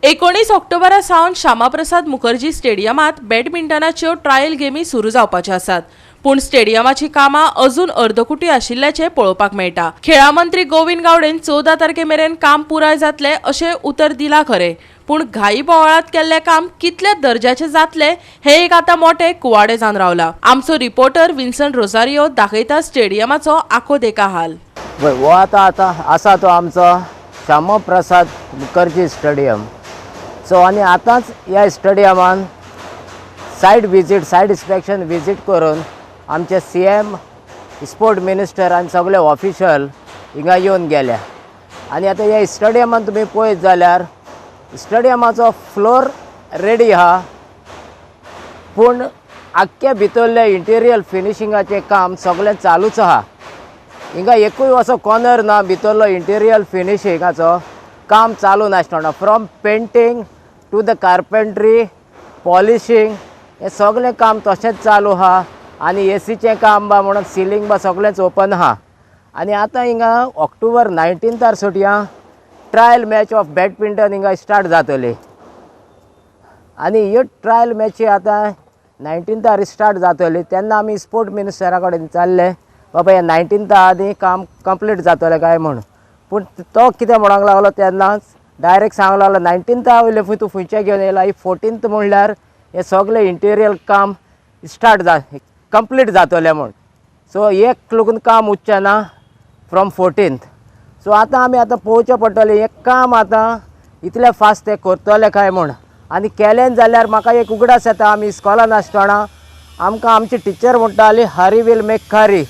19 ऑक्टोबरा सावन श्यामाप्रसाद मुखर्जी स्टेडियमांत बॅडमिंटनाच्यो ट्रायल गेमी सुरू जावपाच्यो आसात, पूण स्टेडियमाची कामां अजून अर्दकुटी आशिल्ल्याचें पळोवपाक मेळटा. खेळां मंत्री गोविंद गावडेन 14 तारखे मेरेन काम पुराय जातलें अशें उतर दिलां खरें, पूण घाई बोवाळांत केल्लें काम कितल्या दर्जाचें जातलें हें एक आतां मोटें कुवाडें जावन रावलां. आमचो रिपोर्टर विन्सन रोजारियो दाखयता स्टेडियमाचो आखो देखा हाल. पळय, हो आतां आतां आसा तो आमचो श्यामप्रसाद मुखर्जी स्टेडियम. सो आनी आतांच ह्या स्टेडियमान site visit, site inspection visit करून आमचे सीएम, स्पोर्ट मिनिस्टर आनी सगळे ऑफिशल हिंगा येवन गेल्या. आनी आतां ह्या स्टेडियमान तुमी पळयत जाल्यार स्टेडियमाचो फ्लोर रेडी आहा, पूण आख्खे भितरलें इंटिरियर फिनिशिंगाचें काम सगळें चालूच आहा. हिंगा एकूय असो कॉर्नर ना भितरलो इंटिरियर फिनिशिंगाचो काम चालू नासतना. From painting to the carpentry, polishing, हें सगळें काम तशेंच चालू आहा. आनी एसीचें काम बा म्हणून सिलींग बा सगळेंच ओपन आहा. आनी आतां हिंगा ऑक्टोबर 19थार सुटयां ट्रायल मॅच ऑफ बॅडमिंटन हिंगा स्टार्ट जातली. आनी ह्यो ट्रायल मॅची आतां 19थार स्टार्ट जातली तेन्ना आमी स्पोर्ट मिनिस्टरा कडेन विचारलें, बाबा ह्या 19था आदी काम कंप्लीट जातलें काय म्हूण. पूण तो कितें म्हणोंक लागलो, तेन्नाच डायरेक्ट सांगूंक लागलो, 19था वयले खंय तूं खंयचे घेवन येयला, ही 14th म्हणल्यार हें सगळें इंटिरियर काम स्टार्ट जा कंप्लीट जातलें म्हूण. सो एक लागून काम उरचें ना फ्रॉम 14th. सो आतां आमी आतां पळोवचें पडटलें हें काम आतां इतलें फास्ट ते करतले काय म्हूण. आनी केलें जाल्यार म्हाका एक उगडास येता, आमी इस्कॉलान आसतना आमकां आमची टिचर म्हणटाली, "Hurry will make curry."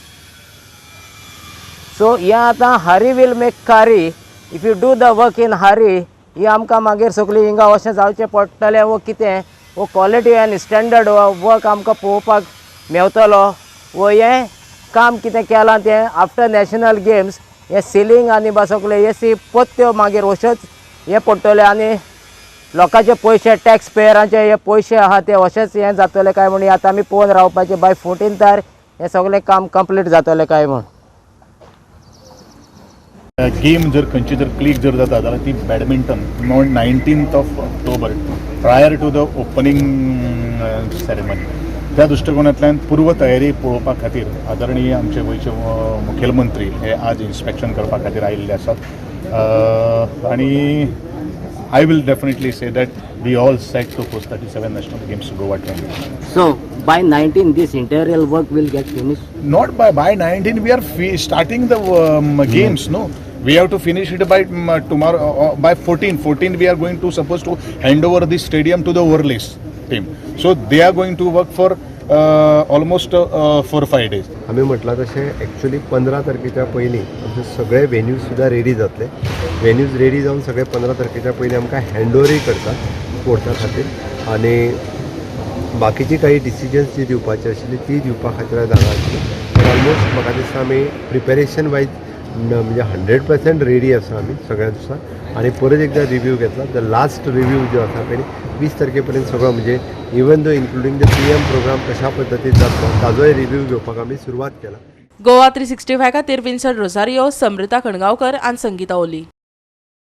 So हें आतां hurry will make curry, if you do the work in hurry, ही आमकां मागीर सगळीं हिंगा अशें जावचें पडटलें वो कितें, वो क्वॉलिटी आनी स्टँडर्ड वर्क आमकां पळोवपाक मेवतलो वो हें काम कितें केलां तें आफ्टर नॅशनल गेम्स हें सिलींग आनी बा सगळें एसी पत्त्यो मागीर अश्योच हें पडटल्यो आनी लोकांचे पयशे, टॅक्स पेयरांचे हे पयशे आहा ते अशेंच हें जातले काय म्हूण. आतां आमी पळोवन रावपाचें, बाय 14थार हें सगळें काम कंप्लीट जातलें काय म्हूण. गेम जर खंयची जर क्लीक जर जाता जाल्यार ती badminton, on 19th of October, prior to the opening ceremony. त्या दृश्टिकोनांतल्यान पूर्व तयारी पळोवपा खातीर आदरणीय आमचे गोंयचे मुखेलमंत्री हे आज इन्स्पेक्शन करपा खातीर आयिल्ले आसात आनी I will definitely say that we all set to host 37 National Games, Goa 20. So by 19 this interior work will get finish? Not by 19. We are starting the games, no? We have to finish it by tomorrow, by 14. 14 we are going to supposed to hand over this stadium to the Overlays team, so they are going to work for almost 4-5 days. आमी म्हटलां तशें actually 15 तारखेच्या पयलीं आमचे सगळे venues सुद्दां ready जातले. Venues ready जावन सगळे 15 तारखेच्या पयलीं आमकां हँड ओवरूय करता स्पोर्ट्सा खातीर. आनी बाकीची काही डिसिजन्स जी दिवपाची आशिल्ली ती दिवपा खातीर आयज हांगा आशिल्ली. पण ऑलमोस्ट म्हाका दिसता आमी प्रिपेरेशन वायज म्हणजे 100% रेडी आसा आमी सगळ्या दिसा. आनी परत एकदा रिव्यू घेतला, the last review जो आसा पळय, 20 तारखे पर्यंत सगळो, म्हणजे even though including the PM program कशा पद्दतीन जातलो ताजोय रिव्यू घेवपाक आमी सुरवात केला. गोवा 365 खातीर विन्सन रोजारियो, समृता खणगांवकर आनी संगीता ओली.